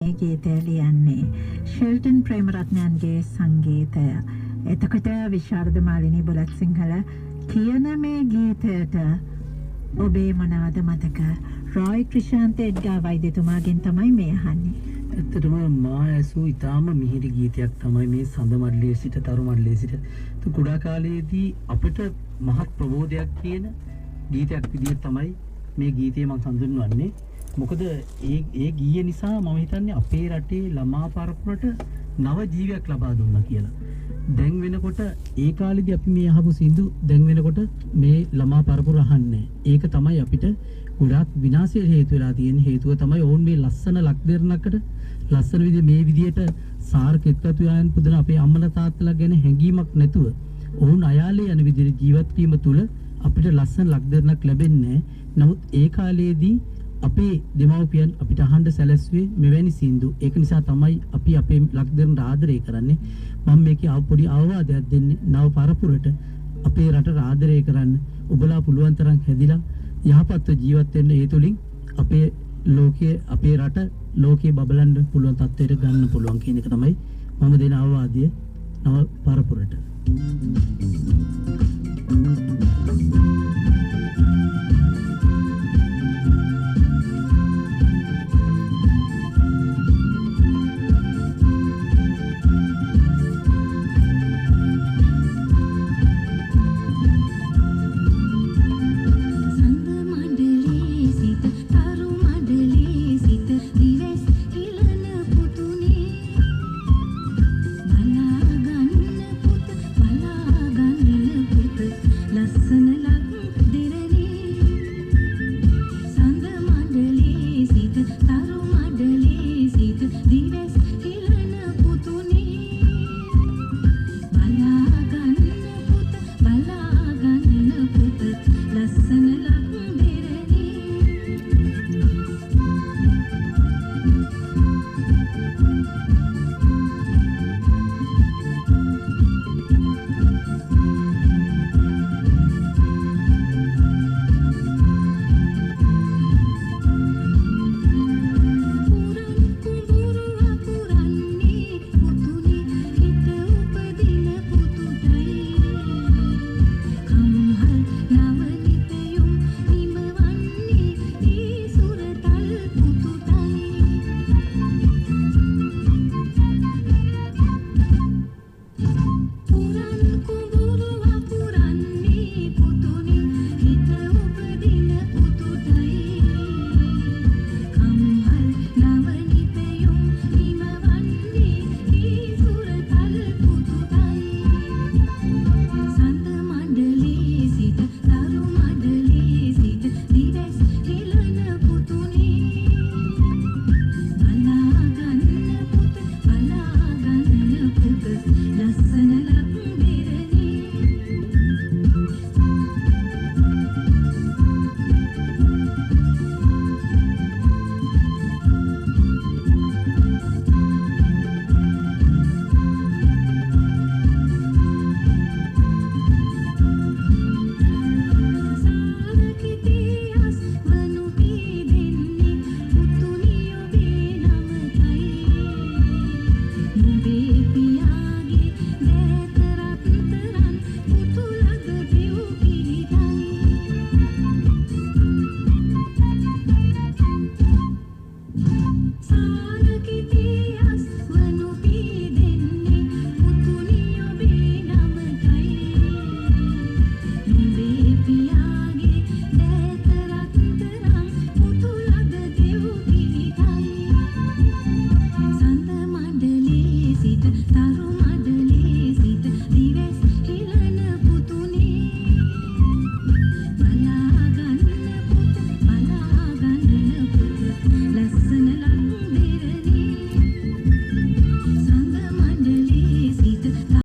මේ ගීතය ලියන්නේ. ෂෙල්ටන් ප්‍රේමරත්නයන්ගේ සංගීතය. එතකොට විශාරද මාලිනී බුලත් සිංහල කියන මේ ගීතයට ඔබේ මොනවද මතක? රොයි ක්‍රිෂාන්ත එඩ්ගා වෛද්‍යතුමාගෙන් තමයි මේ අහන්නේ. ඇත්තටම මා ඇසූ ඉතාම මිහිරි ගීතයක් තමයි මේ සඳ මඩලේ සිට තරු මඩලේ සිට. ඉතින් කුඩා කාලයේදී අපිට මහත් ප්‍රබෝධයක් කියන ගීතයක් විදිහට තමයි මේ ගීතය මං හඳුන්වන්නේ. මොකද ඒ ඒ ගීය නිසා මම හිතන්නේ අපේ රටේ ළමා පරපුරට නව ජීවයක් ලබා දුන්නා කියලා. දැන් වෙනකොට ඒ කාලේදී අපි මේ අහපු සින්දු දැන් වෙනකොට මේ ළමා පරපුර අහන්නේ. ඒක තමයි අපිට ගොඩාක් විනාශයට හේතු වෙලා තියෙන හේතුව තමයි ඔවුන් මේ ලස්සන ලක්දෙරණකට ලස්සන විදිහ මේ විදිහට සාර කෙත්වතු යායන් පුදන අපේ අම්මලා තාත්තලා ගැන හැඟීමක් නැතුව ඔවුන් අයාලේ යන විදිහට ජීවත් වීම තුළ අපිට ලස්සන ලක්දෙරණක් ලැබෙන්නේ නැහැ. නමුත් ඒ කාලේදී අපේ දෙමව්පියන් අපිට අහන්න සැලැස්සුවේ මෙවැනි සින්දු. ඒක නිසා තමයි අපි අපේ ලක්දෙරණට ආදරය කරන්නේ. මම මේකේ පොඩි අවවාදයක් දෙන්නේ නව පරපුරට අපේ රටට ආදරය කරන්න. ඔබලා පුළුවන් තරම් හැදිලා යහපත්ව ජීවත් වෙන්න, ඒ තුලින් අපේ ලෝකයේ අපේ රට ලෝකයේ බබලන්න පුළුවන් තත්ත්වයට ගන්න පුළුවන් කියන එක තමයි මම දෙන අවවාදය නව පරපුරට. සඳ මඩලේ සිට තරු මඩලේ සිට දිවැස් හිලන පුතුනේ, බලා ගන්න පුත, බලා ගන්න පුත, ලස්සන ලක් දෙරණේ. සඳ මඩලේ සිට තරු මඩලේ සිට දිවැස් හිලන පුතුනේ, බලා ගන්න පුත, බලා ගන්න පුත, ලස්සන ලක් දෙරණේ. පුරන් කුඹුරු වපුරන්නේ පුතුනේ, හිත උපදින පුතුටයි. කම්හල් නවනිතයුම් නිමවන්නේ ඒ සුරතල් පුතුටයි. පුරන් කුඹුරු වපුරන්නේ පුතුනේ, හිත උපදින පුතුටයි. කම්හල් නවනිතයුම් නිමවන්නේ ඒ සුරතල් පුතුටයි. සඳ මඩලේ සිට තරු මඩලේ සිට දිවැස් හෙළන පුතුනේ, බලා ගන්න පුත, බලා ගන්න පුත, ලස්සන ලක් දෙරණේ. සාරකිතේ අස්වනු පීදෙන්නේ පුතුනි ඔබේ නමටයි. නුඹේ පියාගේ දෑත රත්තරන් පුතු ළඟ දෙව් පිහිටයි. සාරකිතේ අස්වනු පීදෙන්නේ පුතුනි ඔබේ නමටයි. නුඹේ පියාගේ දෑත රත්තරන් පුතු ළඟ දෙව් පිහිටයි. සඳ මඩලේ සිට තරු